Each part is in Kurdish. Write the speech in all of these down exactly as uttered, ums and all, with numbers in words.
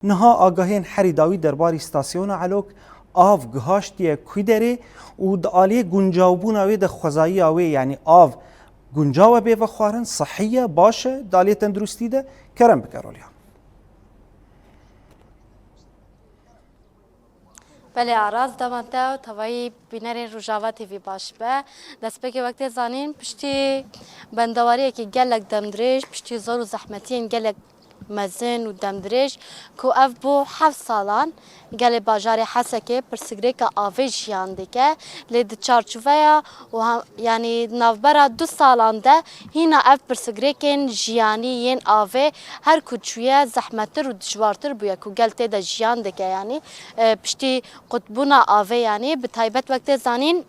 Niha agahiyên herî dawî derbarî stasyona Elok, av gihaştiye ku derê û di aliyê guncawbûna wê de xwezayiya wê, yanî av guncaw e bê vexwarin, sihî ye, baş e di aliyê tenduristî de. Kerem bike Rolya. Belê Aras, dema te û tevayî bînerên Rojava T V baş be. Destpêkê wek tê zanîn, piştî bendewariyekî gelek demdirêj, piştî zor û zehmetiyên gelek mezin û demdirêj ku ev bû heft salan gelê bajarê Hesekê pirsigrêka avê jiyan dike, lê di çarçoveya û ha-, yanî navbera du salan de hîna ev pirsigrêkên jiyanî yên avê her ku çûye zehmettir û dijwartir bûye ku gel tê de jiyan dike, yanî, e, piştî qutbûna avê, yanî bi taybet wek tê zanîn,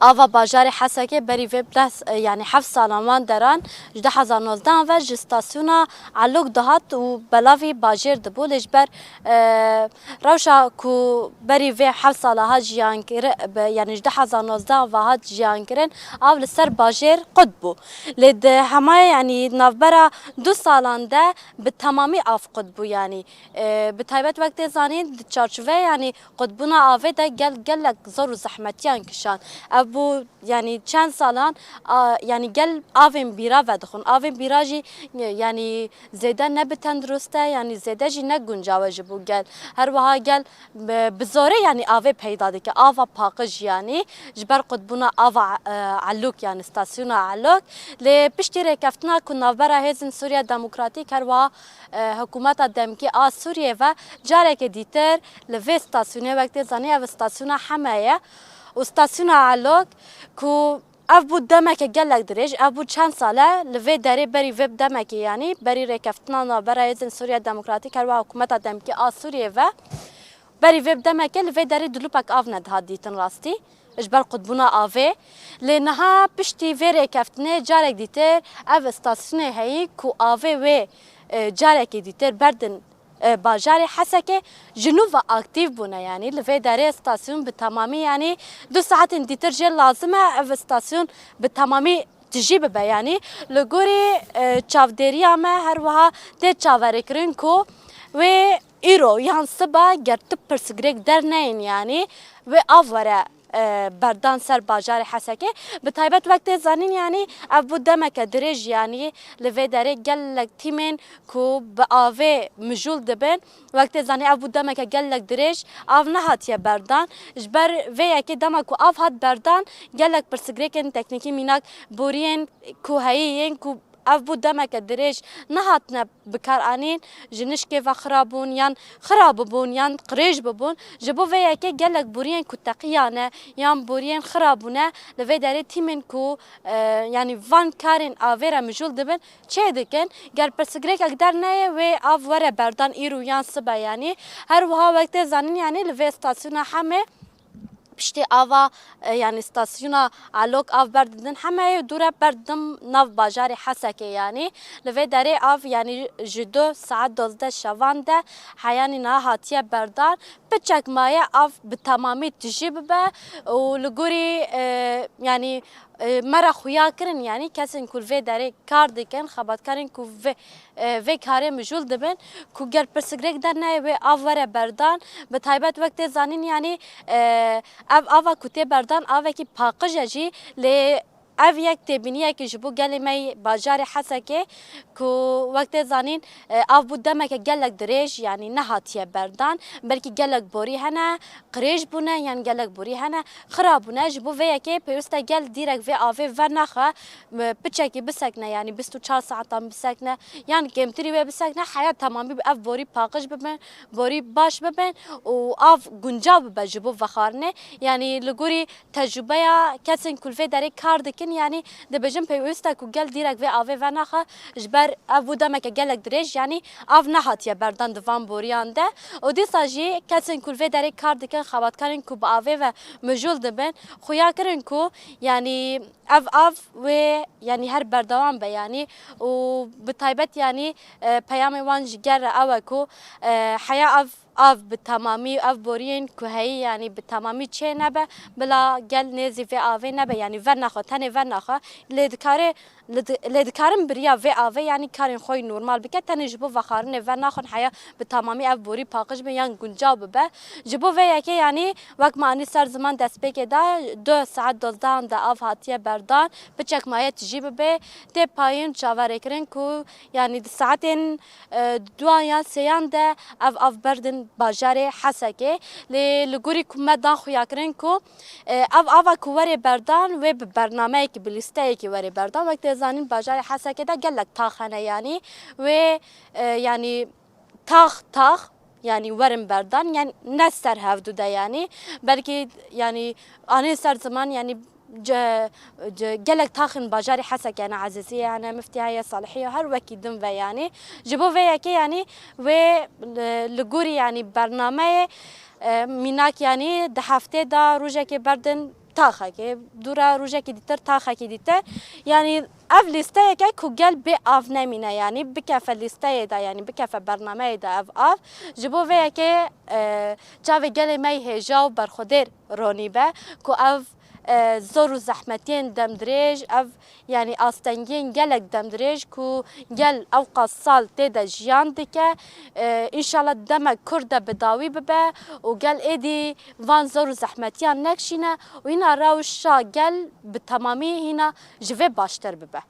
ava bajarê Hesekê berî vê bes, e, yanî heft salan wan deran, ji du hezar nozdeh ve ji stasyona Elok dihat û belavî bajêr dibû. Lê ji ber, e, rewşa ku berî vê heft sala hat jiyan kiri-, be-, yanî ji du hezar nozdeh ve hat jiyan kirin, av li ser bajêr qut bû. Lê di hemaya, yanî navbera du salan de bi temamî av qut bû, yanî, e, bi taybet wek tê zanîn di çarçoveya, yanî qutbûna avê de gel-, gelek zor û zehmetiyan kişand. Ev bû, yanî çend salan, a, yanî gel avên bîra vedixwin. Avên bîra jî, yanî zêde ne bi tendurist e, yanî zêde jî ne guncaw e ji bo gel. Her wiha gel bi, bi zorê, yanî avê peyda dike. Ava paqij, yanî ji ber qutbûna ava, e, Elok, yanî stasyona Elok. Lê piştî rêkeftina ku navbera Hêzên Sûriya Demokratîk, her wiha e, hikûmeta demkî a Sûriyê ve carekê dîtir li vê stasyonê, wek tê zanî, ev stasyona Heme ye û stasyona Elok ku ev bû demeke gelek dirêj, ev bû çend sal e li vê derê, berî vê demekê, yanî berî rêkeftina navbera Hêzên Sûriya Demokratîk, her wiha hikûmeta demkî a Sûriyê ve, berî vê demekê li vê derê dilûpek av nedihat dîtin rastî. Ji ber qutbûna avê. Lê niha piştî vê rêkeftinê carek dîtir ev stasyonê heyî ku avê wê, e, carekê dîtir berdin, e, bajarê Hesekê, ji nû ve aktîf bûne, yanî li vê derê stasyon bi temamî, yanî du saetên dîtir jê lazim e ev stasyon bi temamî tijî bibe, yanî li gorî, e, çavdêriya me her wiha tê çaverêkirin ku wê îro yan siba ger tu pirsgirêk derneyên, yanî wê av were, e, berdan ser bajarê Hesekê. Bi taybet wek tê zanîn, yanî ev bû demeke dirêj, yanî li vê derê gelek tîmên ku bi avê mijûl dibin, wek tê zanîn ev bû demeke gelek dirêj av nehatiye berdan. Ji ber vê yekê dema ku av hat berdan, gelek pirsgirêkên teknîkî, mînak boriyên ku heyî yên ku ev bû demeke dirêj nehatine bikaranîn, ji nişkê ve xira bûn yan xira bibûn yan qirêj bibûn. Ji bo vê yekê gelek boriyên ku teqiyane yan boriyên xira bûne li vê derê tîmên ku, e, yanî van karên avê re mijûl dibin çê dikin. Ger pirsgirêkek derneyê wê av were berdan îro yan sibe, yanî her wiha wek tê zanîn, yanî li vê stasyona Hemê piştî ava, e, yanî stasyona Elok av berdidin Hemeyê û dû re berdidin nav bajarê Hesekê, yanî li vê derê av, yanî ji du saet dozdeh şevan de heyanî niha hatiye berdan. Piçek maye av bi temamî tijî bibe û li gorî, e, yanî, e, me re xuya kirin, yanî kesên ku li vê derê kar dikin, xebatkarên ku vê e, vê karê mijûl dibin ku ger pirsgirêk derneyê wê av were berdan. Bi taybet wek tê zanîn, yanî, e, ev ava ku tê berdan avekî paqij e jî, lê ev yek têbîniyekî ji bo gelê me yê bajarê Hesekê ku wek tê zanîn, e, av bû demeke gelek dirêj, yanî nehatiye berdan. Belkî gelek borî hene, qirêj bûne yan gelek borî hene, xira bûne. Ji bo vê yekê pêwîst e gel dîrek vê avê venexe, piçekî bisekne, yanî bîst û çar saetan bisekne, yan kêmtirî wê bisekne, heya temamî bi ev borî paqij bibin, borî baş bibin û av guncav bibe ji bo vexwarinê. Yanî li gorî tecrûbeya kesên ku li vê derê kar dikin, yanî dibêjin pêwîst e ku gel dîrek vê avê venaxe, ji ber ev bû demeke gelek dirêj, yanî av nehatiye berdan di van boriyan de. Û dîsa jî kesên ku li vê derê kar dikin, xebatkarên ku bi avê ve mijûl dibin, xuya kirin ku, yanî, ev av wê, yanî, her berdewam be, yanî, û bi taybet, yanî, e, peyamê wan ji gel re ew e ku, e, heya ev av bi temamî, ev boriyên ku heyî, yanî bi temamî çê nebe, bila gel nêzî vê avê nebe, yanî ver naxwe, tenê ver naxwe, lê dikare, lê di-, lê dikarin biriya vê avê, yanî karên xwe yî normal bike, tenê ji bo vexwarinê ver naxwin heya bi temamî ev borî paqij be yan guncaw bibe. Ji bo vê yekê, yanî wek me anî ser ziman destpêkê de du saet dozdehan de av hatiye berdan, piçek maye tijî bibe, tê payîn çaverêkirin ku, yanî di saetên, e, duan yan sêyan de ev av berdin bajarê Hesekê. Lê li gorî ku me dan xuyakirin ku, e, ev ava ku were berdan wê bi bernameyekî, bi lîsteyekî were berdan. Wek tê zanîn bajarê Hesekê de gelek tax hene, yanî wê, e, yanî tax tax, yanî werin berdan, yanî ne ser hevdu de, yanî belkî, yanî anê ser ziman, yanî ce-, ce-, gelek taxin bajarê Hesekê, yanî Ezîzîye, yanî Miftiyaye, Salihiye, her wekî din ve, yanî ji bo vê yekê, yanî wê li, li gorî, yanî bernameyê, e, mînak, yanî di heftê de rojekê berdin taxekê, dûra rojekî dîtir taxekî dîtir. Yanî ev lîsteyek e ku gel bê av nemîne, yanî bikefe lîsteyê de, yanî bikefe bernameyê de ev av. Ji bo vê yekê, e, çavê gelê me yî hêja û berxwedêr ronî be ku ev, e, zor û zehmetiyên demdirêj, ev, yanî astengiyên gelek demdirêj ku gel ewqas sal tê de jiyan dike, e, înşallah demek kurt de bi dawî bibe û gel êdî van zor û zehmetiyan nekişîne û hîna rewşa gel bi temamî hîna ji vê baştir bibe.